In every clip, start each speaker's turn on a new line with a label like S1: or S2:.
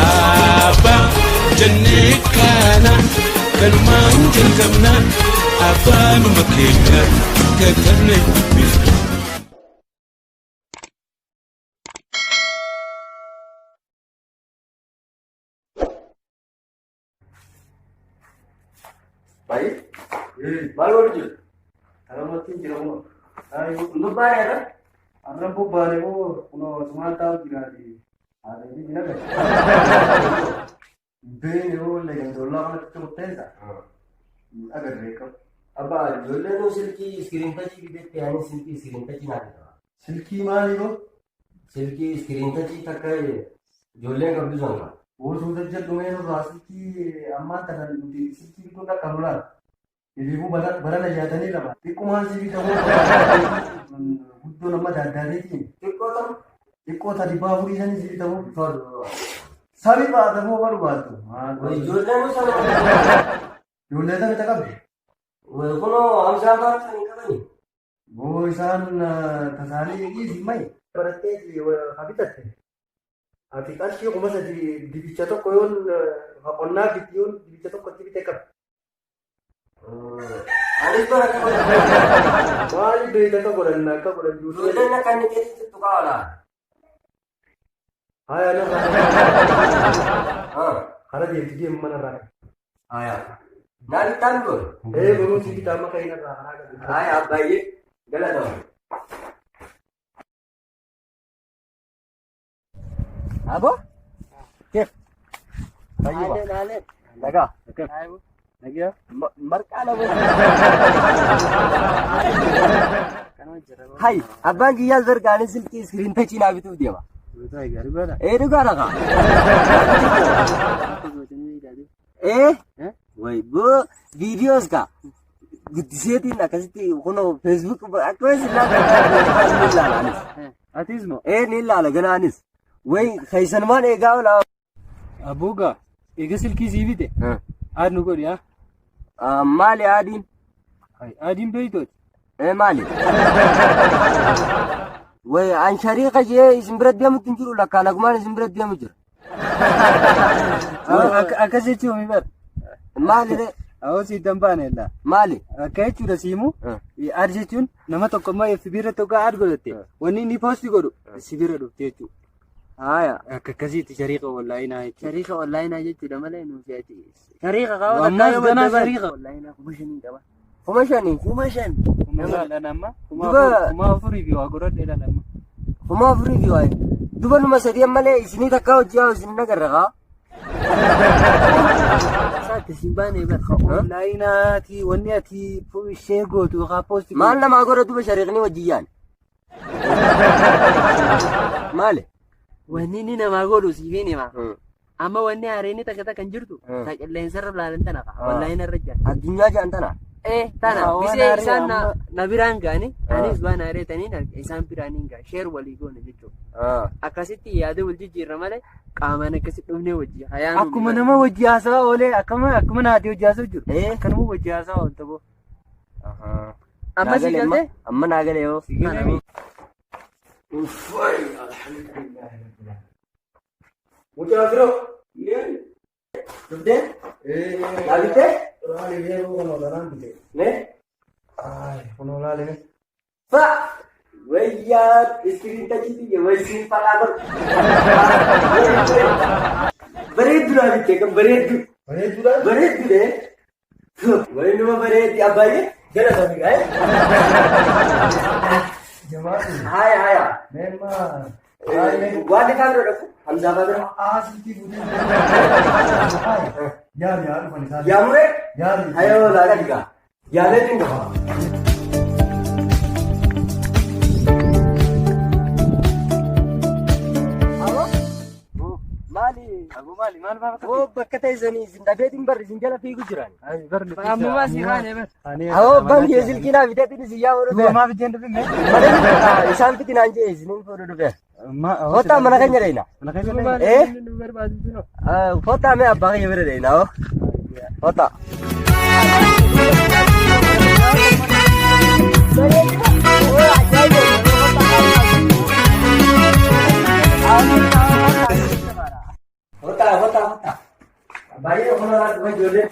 S1: Abbaa jennee kaana kanumaan jalqabna afaanuma keenya katabne dubbifna.
S2: Baay'ee. Maal godhu jiru?
S3: Kanamatti hin jira moo?
S2: Bobbaane irra?
S3: Har'a bobbaane moo kunoo asumaan taa'u jiraati. Haadha jira gadi. Beeni hoo leegandollaa kanatti murteessa. Agarree qabu.
S2: Abbaa ijoolleen nuu silkii iskiriin tachii bitetti ani silkii iskiriin tachii naa bitama.
S3: Silkii maalii boo?
S2: Silkii iskiriin tachii takka ijoolleen qabdu san qaba.
S3: Osoo jajjadhu mee nurraa silkii ammaan tana nuti silkii bituun dhaqqabnu laala. Ififuu barana 62. Xiqqumaan si bitamu guddoon amma daaddaateetiin.
S2: Xiqqoo ta'u.
S3: Xiqqoo ta 400 sanii si bitamu. Sami baatamoo barbaaddu.
S2: Ijoolleen nuu sana.
S3: Ijoollee tami ta qabdi.
S2: Kunoo Hamzaa fa'aa san hin qabani.
S3: Boo isaan tasaanii dhiisi mai. Barattee haa bitatte. Ati qarshii 3000 dibicha tokko yoon qonnaa bitti yoon dibicha tokko itti bite qabdi.
S2: Anis bara akka godhan.
S3: Maali beekta akka godhan akka godhan ijoollee.
S2: Ijoolleen akka inni keessatti tuqaa oolaa.
S3: Haya narraa. Kara deemti deemu manarraa.
S2: Haya. Naa bittaan goon.
S3: Ee boruu si bitaa amma ka'ee narraa karaa qabu.
S2: Haya baay'ee galatama. Abo? Kef? Fayyuma. Nagaa.
S3: Nagaa.
S2: Marqaa lama. Hai, abbaan kiyyaas dargaalee silkii iskiriin tachii naa bituuf deema. Ee dhugaa dhaqa. Ee? Way boo viidiyoos kaa. Guddiseetiin akkasitti kunoo feesbuuk akkuma isin ilaala anis.
S3: Atis moo?
S2: Ee ni ilaala gana anis. Way keessanumaan eegaa oolaa.
S3: Abuugaa eega silkii sii bite aad nu godhi haa.
S2: Maali aadiin?
S3: Aadiin beeytooti.
S2: Ee maali? Way an shariika jee isin bira deemutti hin jiru lakkaa nagumaan isin bira deemu jira.
S3: Akkas jechuun mi bar.
S2: Maali ree?
S3: Awoo sii dambaane illaa.
S2: Maali?
S3: Akka jechuudha siimu. Aad jechuun nama tokko immoo FB irratti hoggaa aad godhatte wanni inni poosti godhu si bira dhufte jechuudha.
S2: Haaya.
S3: Akka akkasiitti shariika onlaayinaa jechuudha.
S4: Shariika onlaayinaa jechuudha malee nuti ati. Shariika kaawwa
S3: Ammas ganaa shariika.
S4: Onlaayinaa 5000 qaba.
S2: 5000.
S4: 5000.
S3: Kuma amma
S2: Duba-
S3: 4000 fi waa godhadhe dhala amma.
S2: 4000 fi waa'ee. Duba numa sadii ammalee isinii takkaa hojii haa isin nagarra kaa.
S4: Isaatti siin baanee bara.
S3: Onlaayinaati wanni ati ishee gootu yookaan poosti
S2: Maal namaa godha duba shariikni wajjin yaane. Maali?
S4: Wanni inni namaa godhu siif hin hima. Amma wanni haareenni takka takka hin jirtu. Ta qilleensarra ilaalan tana fa'a. Onlaayina irra jira.
S2: Addunyaa jedhan tana.
S4: Ee tana
S3: Waan
S4: gisee
S3: haaree
S4: isaan
S3: amma-
S4: na biraan ga'anii anis waan haaree taniin arge isaan biraan hin ga'a. Sheer walii goone jechuudha. Akkasitti yaada wal jijjiirra malee qaamaan akkasitti dhufnee wajji hayaan
S3: Akkuma nama wajji haasawaa oolee akkuma akkuma naati wajji haasawaa jiru.
S2: Ee.
S3: Akkanuma wajji haasawaa oolta boo.
S4: Amma si galtee?
S2: Amma naa galee yoo.
S3: Mucaa firoo.
S2: Dhuftee? Naa bittee?
S3: Laali yeroo kana kanaan bite.
S2: Mee?
S3: Ay kunoo laali mee.
S2: Fa! Wayyaa iskiriin tachiitti wayisiin falaa godhu. Bareeddu naa bittee kan bareeddu.
S3: Bareedduudha.
S2: Bareeddu dee. Wayi numa bareeddi abbaayye jala sami gaa'e.
S3: Jamaatu.
S2: Haya haya.
S3: Mee amma. Laali mee.
S2: Waan ifaa bira dhaqu Hamzaa faa bira.
S3: Aa silkii fuutee. Yaali haa dhufan isaan.
S2: Yaamuree?
S3: Yaali.
S2: Hayoo laagaa digaa. Yaalee hin qaba. Maali?
S3: Aboo maali maal fa'aa bakka
S2: Oo bakka teessanii isin dhafeetiin barri isin jala fiigu jiran.
S3: Ay barri.
S4: Ammumaa si kaane bara.
S2: Awoo banki silkii naa biteetiin isin yaa fuudhu
S3: Duba
S2: dhufe.
S3: maaf ijjeen dhufin mee?
S2: Isaan fitinaan jee isiniin fuudhu dhufe. Kottaa mana keenya deena.
S3: Mana keenya deena.
S2: Eh?
S4: Nu barbaadu jiru.
S2: Kottaa mee abbaa keenya bira deena hoo. Kottaa. Kottaa kottaa kottaa. Baay'ee kun laal dhufa ijoollee.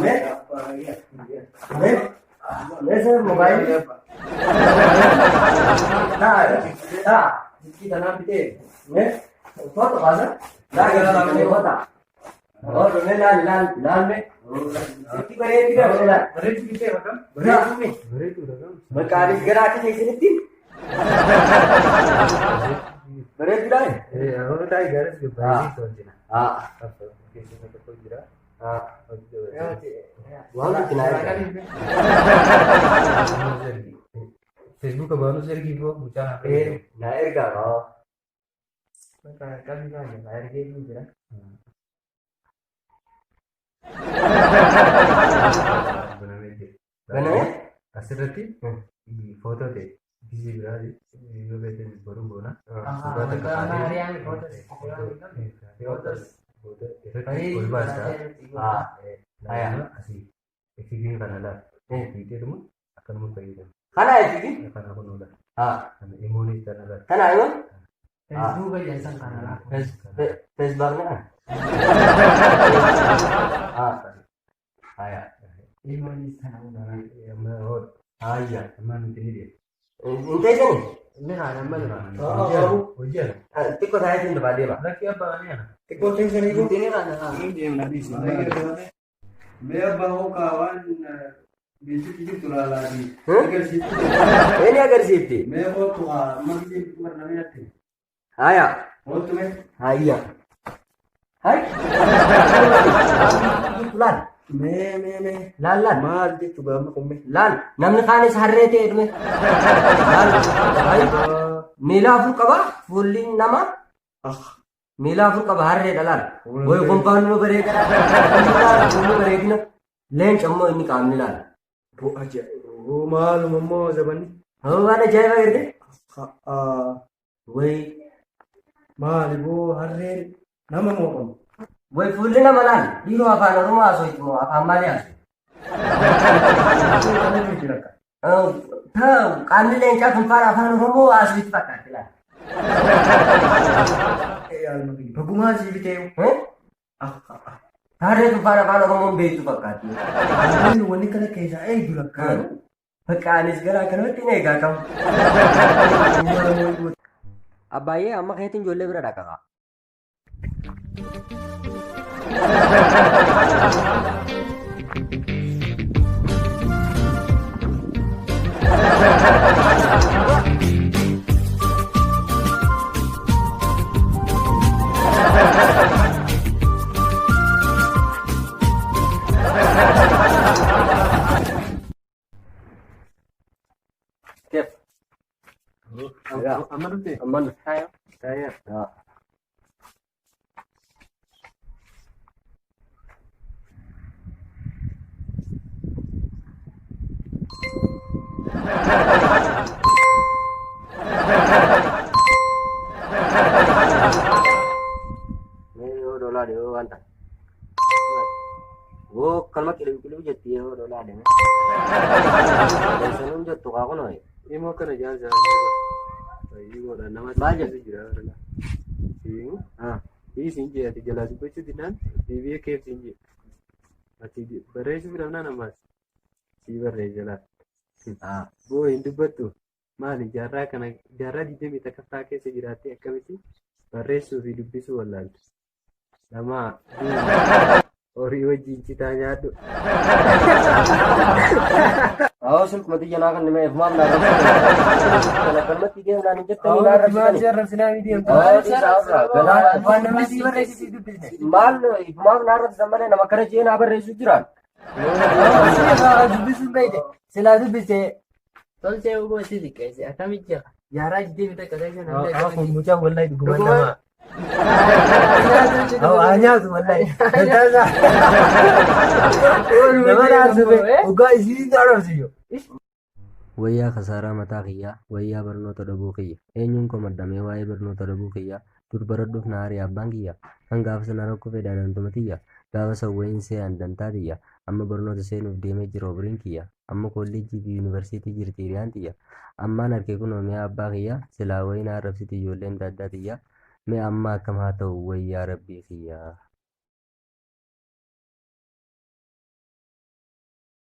S2: Mee mee mee sir moobaayilii. Taa taa
S3: Silkii tanaan bitee.
S2: mee foto kaasa. Laal mee kottaa. Oh, mee laal laal laal mee. Silkii bareedduu dha laal.
S3: Bareedduu bitee bakka. Bareedduu mi? Bareedduu dha.
S2: Bakka anis gara akka keessanitti. Bareedduu dha.
S3: Yeroo taa'e gaaris bareedduu tolchina.
S2: Ah.
S3: Keessa tokko jira.
S2: Ah. Waan nuti naa ergaa.
S3: Facebook baanus ergii boo mucaan hafe.
S2: Naa ergaa kaa.
S4: Qabni baay'ee ergee jira.
S3: Banamee jira.
S2: Banamee?
S3: Asirratti footoo ta'e bizii biraa yoo beekte boruun boona. Suuraa takka kaatee irratti ol baasaa. Naannoo asii FB kana laal. Fiixeedhuma akkanuma fayyadamu.
S2: Kana FB?
S3: Kana kun oola.
S2: Ah.
S3: Kana imoonis kana laal.
S2: Kana yoo?
S4: Feesbuuka jedhan kana laal.
S2: Facebook na kana. Ah. Haya.
S4: Imoonis kana laal.
S3: Amma hoola.
S2: Haya.
S3: Amma nuti ni deema.
S2: Hin teessani?
S4: Inni haala amma lama.
S3: Hojii ala.
S2: Xiqqoo taa'eetiin dafaa deema.
S3: Lakkii abbaa ani ana.
S1: Xiqqoo teessanii kun.
S4: Inni haala lama.
S3: Mee abbaa hookaa waan beeksisi jirtu laalaati. Agarsiiftu.
S2: Eenyu agarsiifti?
S3: Mee kootu haa amma gisee marnamee natti.
S2: Haya.
S3: Kootu mee.
S2: Haya. Hai. Laal.
S3: Mee mee mee.
S2: Laal laal.
S3: Maal jechuu gaama kun mee.
S2: Laal. Namni kaanis harree ta'e dhume. Laal. Hai. Miila afur qaba. Fuulli nama. Miila afur qaba harreedha laal. Wayi gonfaan nama bareeda. Fuulli bareedina. Leenca immoo inni qaamni laal.
S3: Bu'a ajaa'iba. Maaluma immoo zabanni.
S2: Waan ajaa'iba garte. Wayi
S3: Maali boo harreen nama moo qabu?
S2: Wayi fuulli nama laal. Dhiiroo afaan Oromoo haasofti moo afaan maalii haasofti? Ta'u qaamni leencaa kun faana afaan Oromoo haasofti fakkaatti laal.
S3: Bagumaa sii bitee.
S2: Harree tun faana afaan Oromoon beektu fakkaatti.
S3: Harreen wanni kana keessaa eegdu lakkaa'u.
S2: Bakka anis gara akkanumatti na eegaa qabu. Abbaay'ee amma keetiin ijoollee bira dhaqaqa. Keef.
S3: Amma dhufte?
S2: Amma dhufte.
S3: Taa'ee.
S2: Mee yoo dolaa dhiyoo waan ta'e. Woo kalma qilibi qilibi jetti yoo dolaa deeme. Keessanuu jettu kaa kunoo.
S3: Immoo kana jaal godha nama
S2: Maal jedhu?
S3: jira. Siin siin jee ati jalaa dubbachuu didnaan deebi'ee keef siin jee. Ati barreessuu fidamnaan ammaas sii barreessa jalaa. Boo hin dubbattu maali jaarraa kana jaarraa 21ffaa keessa jiraattee akkamitti barreessuu fi dubbisuu wallaaltu. Lamaa horii wajjin citaa nyaadhu.
S2: Awwa silkuma xiyya naa kan dhimma eefumaaf naa rabsisan. Kana kalmatti deemu naan hin jettanii naa rabsisanii.
S4: Waan namni sii barreessi sii dubbisne.
S2: Maal ifumaaf naa rabsisan malee nama kana jee naa barreessu jiraan.
S4: Dubbisuun beekte silaa dubbiste tolchee ogoo itti xiqqeesse akkamitti jira jaarraa 21 keessa namni
S3: Amma kun mucaan wallahi dhugumaan nama. Haa nyaatu wallahi. Nama naasufe dhugaa isiin arrabsiyo.
S2: Wayyaa kasaaraa mataa kiyyaa, wayyaa barnoota dhabuu kiyya. Eenyuun komadhamee waa'ee barnoota dhabuu kiyyaa. Dur baradhuuf na ari'a abbaan kiyya. Kan gaafa sana rakkoo fedhaan hantuma tiyya. Gaafa san wayiin se'an dantaa tiyya. Amma barnoota seenuuf deemee jira umriin kiyya. Amma kolleejjii fi yuunivarsiitii jirti hiriyaan tiyya. Ammaan harkee kunoo mi'a abbaa kiyya. Silaa wayii na arrabsiti ijoolleen adda addaa tiyya. Mee amma akkam haa ta'u wayyaa rabbii kiyyaa.